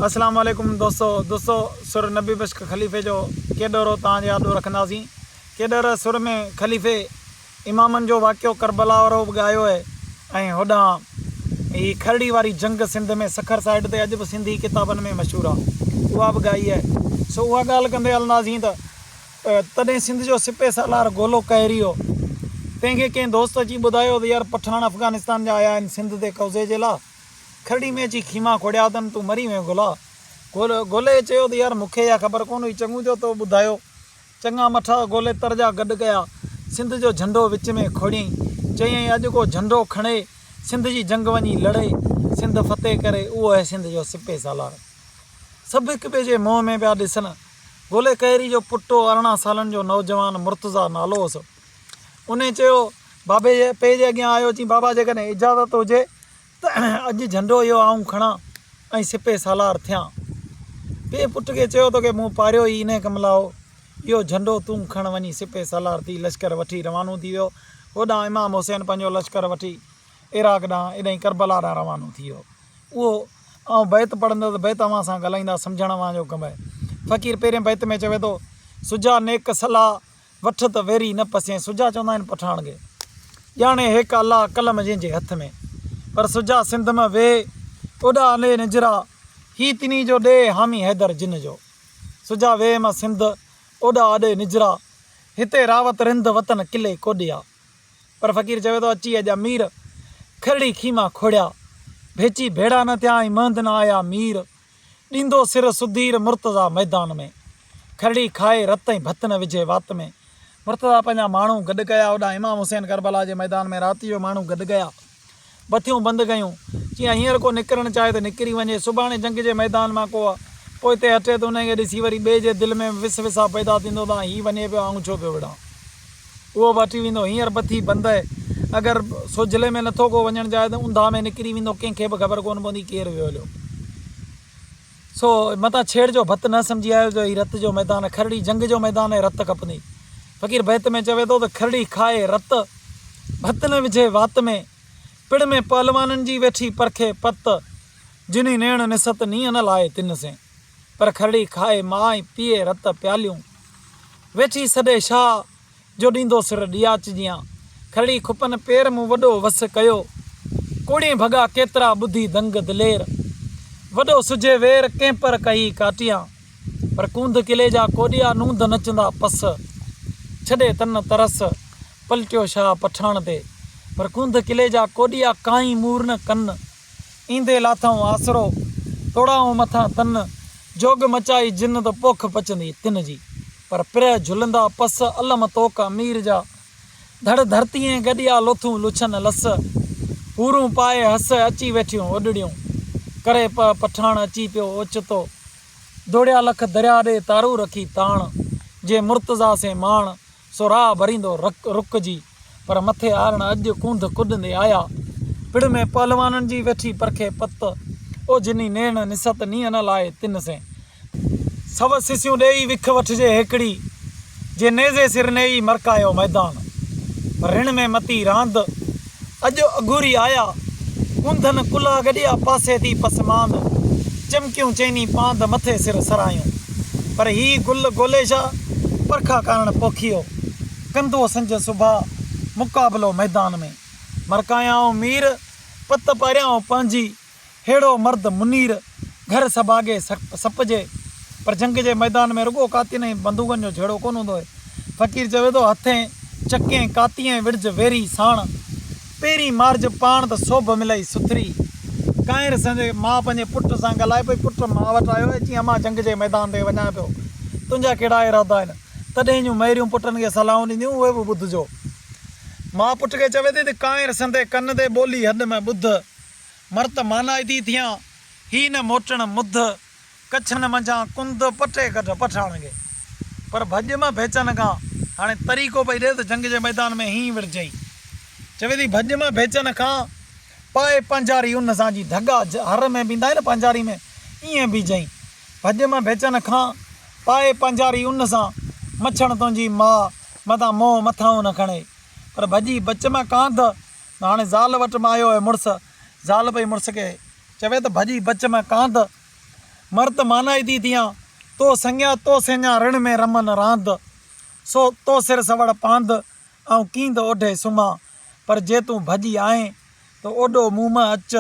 اسلام عليڪم دوستو دوستو سر نبي بشڪ خليفي جو ڪيڏورو توهان جي آڏو رکنداسين ڪيڏر سر ۾ خليفي امامن جو واقعو ڪربلا وارو به ڳايو آهي ۽ هوڏانهن هي کرڙي واري جنگ سنڌ ۾ سکر سائيڊ تي اڄ به سنڌي ڪتابن ۾ مشهور آهي اها به ڳائي آهي سو اها ڳالهه ڪندي هلنداسين ته تڏهن سنڌ جو سپهه سالار گولو قهري هو، تنهن کي ڪنهن دوست اچي ٻڌايو ته يار پٺاڻ افغانستان جا آيا آهن سنڌ تي قبضي جي لا، کرڙي ۾ اچي خيما کوڙيا اٿن، تون مري وئين گولا. گولي چيو ته يار مون کي اها خبر ڪونه هئي، چڱو ٿيو تو ٻڌايو. چڱا مٺا گولي تر جا گڏ ڪيا، سنڌ جو جهنڊو وچ ۾ کوڙيائين، چيائين اڄ ڪو جهنڊو کڻي سنڌ جي جنگ وڃي لڙي، سنڌ فتح ڪري، اهو آهي سنڌ جو سپهه سالار. سڀ هڪ ٻئي جي منهن ۾ پيا ڏسن. گولي ڪهيري جو پٽ هو، 18 سالن جو نوجوان مرتضيٰ نالو هوس. انهي چيو، بابي جي پيء جي اڳيان آيو، چيائين، بابا جيڪڏهن اجازت هجي ته اڄ جهنڊو اهو آئون کڻان ۽ سپهه سالار ٿيان. پيء پٽ کي چيو، توکي مون پاريو ئي انهي ڪم لاء هو. اهو جهنڊو تون کڻ وڃي سپهه سالار ٿي. لشڪر وٺي روانو ٿي ويو. هوڏانهن امام حسين پنهنجو لشڪر وٺي عراق ڏانهن ايڏانهن ڪربلا ڏانهن روانو ٿي ويو. اهو آئون بيت پڙهندس، بيت اوهان سان ڳالهائيندا، سمجهڻ اوهان جو ڪم آهي. فقير پهرين بيت ۾ چوي ٿو، سجا نيڪ صلاح، وٺ ته ويري نه پسين. سجا چوندا آهن پٺاڻ کي. ڄاڻي هيڪ الله، قلم جنهن جي هٿ ۾. پر سجا سنڌ م ويهه، اوڏا اني نجرا، هي تنهي جو ڏيهه، حامي حيدر جن جو. سجا ويهه م سنڌ، اوڏا اڏي نجرا، هتي راوت رند، وطن قلعي ڪوڏيا. پر فقير چوي ٿو، اچي اڄ امير، کرڙي خيما کوڙيا، ڀيچي ڀيڙا نه ٿيا ۽ مهند نه آيا مير، ڏيندو سر سڌير مرتضيٰ ميدان ۾، کرڙي کائي رت ۽ ڀت نه وجهي وات ۾. مرتضيٰ پنهنجا ماڻهو گڏ ڪيا، هوڏانهن امام حسين ڪربلا جي ميدان ۾ رات جو ماڻهو گڏ ڪيا. بتيون بند ڪيون. چيائين هينئر ڪو نڪرڻ چاهي ته نڪري وڃي. سڀاڻي جنگ جي ميدان مان ڪو پوئتي هٽي ته انهيء کي ڏسي وري ٻئي جي دل ۾ به وسوسا پيدا ٿيندو ته هي وڃي پيو آئون ڇو پيو وڙهان. اهو به هٽي ويندو. هينئر بتي بند آهي. اگر سوجهلي ۾ نٿو ڪو وڃڻ چاهي ته اونداهه ۾ نڪري ويندو. ڪنهن کي به خبر ڪونه پوندي ڪير ويو هليو. سو متان ڇيڙ جو ڀت نه سمجهي آيو جو هي رت جو ميدان کرڙي جنگ جو ميدان آهي رت کپندي. فقير بيت ۾ چوي ٿو ته کرڙي کائي رت، ڀت نه وجهي وات ۾، پڙ ۾ پهلوانن جي ويٺي پرکي پت، جنهي نيڻ نست نينهن نه لائي تن سين. پر کرڙي کائي ماء ۽ پيئي رت پياليون، ويٺي سڏي شاهه، جو ڏيندو سر ڏياچ جيان. کرڙي کپن پير مون وڏو وس ڪيو. ڪوڙين ڀڳا ڪيترا ٻڌي دنگ دلير. وڏو سجهي وير ڪنهن پر ڪهي ڪاٽيان. پر ڪونڌ قلعي جا ڪوڏيا نوند نچندا پس. ڇڏي تن ترس پلٽيو شاهه پٺاڻ تي. پر ڪونڌ قلعي جا ڪوڏيا ڪائين مور نه ڪن. ايندي لاٿائون آسرو، توڙائون مٿان تن، جوڳ مچائي جن ته پوک پچندي تن جي. پر پرهه جهلندا پس، الم توڪ امير جا. ڌڙ ڌرتيئين گڏيا، لوٿون لڇن لس. حورون پائي هس، اچي ويٺيون اوڏڙيون. ڪري پهه پٺاڻ اچي پيو اوچتو. دوڙيا لک درياء ڏي، تارو رکي تاڻ. جي مرتضيٰ سين ماڻ، سو راهه ڀريندو رڪ رڪ جي، پر مٿي آرڻ اڄ ڪونڌ ڪڏندي آيا. پڙ ۾ پهلوانن جي ويٺي پرکي پت، او جني نيڻ نست نينهن نه لائي تن سين. سو سسيون ڏيئي وک وٺجي هيڪڙي، جي نيزي سر نيئي مرڪايو ميدان. پر رڻ ۾ متي راند، اڄ اگهوري آيا، ڪونڌن ڪلها گڏيا، پاسي ٿي پسماند، چمڪيون چيني پاند، مٿي سر سرايون. پر هي گل گوليشا، پرکا ڪارڻ پوکيو، ڪندو سنجهه صبح، مقابلو ميدان ۾. مرڪايائون مير، پت پاريائون پنهنجي. ههڙو مرد منير، گهر سڀاڳي سپجي، پر جنگ جي ميدان ۾ رڳو ڪاتين ۽ بندوقن جو جهيڙو ڪونه هوندو آهي. فقير چوي ٿو، هٿين چڪين ڪاتين وڙج ويري ساڻ، پهرين مارج پاڻ ته سوڀ ملئي سٿري. ڪانئر سندي ماء پنهنجي پٽ سان ڳالهائي پئي، پٽ ماء وٽ آيو آهي، چيائين امان جنگ جي ميدان تي وڃان پيو، تنهنجا ڪهڙا ارادا آهن؟ تڏهن جون مائريون پٽن کي صلاحون ڏينديون، اهي به ٻڌجو. ماء پٽ کي چوي ٿي ته ڪانئر سندي ڪن تي ٻولي هڏ م ٻڌ. مرت مانائتي ٿيان، هي نه موٽڻ مڌ، ڪڇن منجهان ڪنڌ، پٽي ڪڍ پٺاڻ کي. پر ڀڄ م ڀيچن کان، هاڻي طريقو پئي ڏي ته جنگ جي ميدان ۾ هينئن وڙهجئين. چوي ٿي ڀڄ م ڀيچن کان، پائي پنهنجاري ان سان جي ڍڳا هر ۾ بيندا آهن نه پنهنجاري ۾، ايئن بيهجئين. ڀڄ م ڀيچن کان، پائي پنهنجاري ان سان، مڇڻ تنهنجي ماء، متان منهن مٿانهون نه کڻي. پر ڀڄي بچ م ڪانڌ، هاڻي زال وٽ مان آيو آهي مڙس، زال پئي مڙس کي چوي ته ڀڄي بچ م ڪانڌ، مرد مانائتي ٿيان، تو سڱيا تو سيڃا رڻ ۾ رمن راند، سو تو سر سوڙ پاند، آئون ڪيند اوڍي سمهان، پر جي تون ڀڄي آئين ته اوڏو مون م اچ،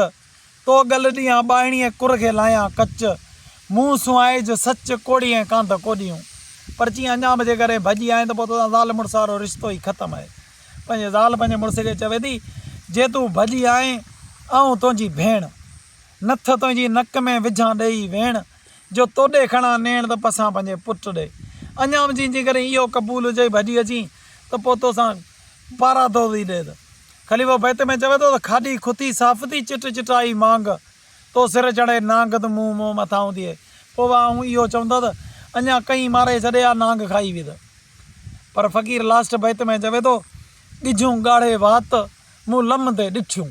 تو ڳل ڏيان ٻائڻيء ڪر کي لايان ڪچ، مون سنوائج سچ ڪوڙيين ڪانڌ ڪوڏيون. پر چيائين اڃا به جيڪڏهن ڀڄي آئين ته پوء توسان زال مڙس وارو رشتو ئي ختم آهي. پنهنجي زال پنهنجي مڙس کي چوي ٿي، جي تون ڀڄي آئين، آئون تنهنجي ڀيڻ. نٿ تنهنجي نڪ ۾ وجهان ڏيئي ويڻ، جو توڏي کڻان نيڻ ته پسان پنهنجي پٽ ڏي. اڃا به جيڪڏهن اهو قبول هجئي ڀڄي اچين ته پوء توسان پاراتو ٿي ڏي ته. خليفو بيت ۾ چوي ٿو ته کاڏي کتي صاف ٿي چٽ چٽائي مانگ، تو سر چڙهي نانگ ته مون منهن مٿانهون ٿئي. پوء به آئون اهو چوندس ته اڃا ڪئين ماري ڇڏي ها نانگ کائي ويد. پر فقير لاسٽ بيت ۾ چوي ٿو، ڳجهون ڳاڙهي وات، مون لمندي ڏٺيون.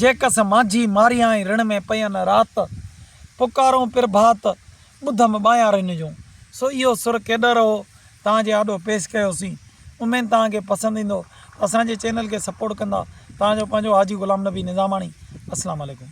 جيڪس مانجهي ماريائين رڻ ۾ پين رات، پڪارون پرڀات، ٻڌم ٻايان رن جون. سو اهو سر ڪيڏر هو، توهان جي آڏو پيش ڪيوسين. اميد توهان کي پسند ايندو. اسان جي چينل کي سپورٽ ڪندا. توهان جو پنهنجو حاجي غلام نبي نظاماڻي. اسلام عليڪم.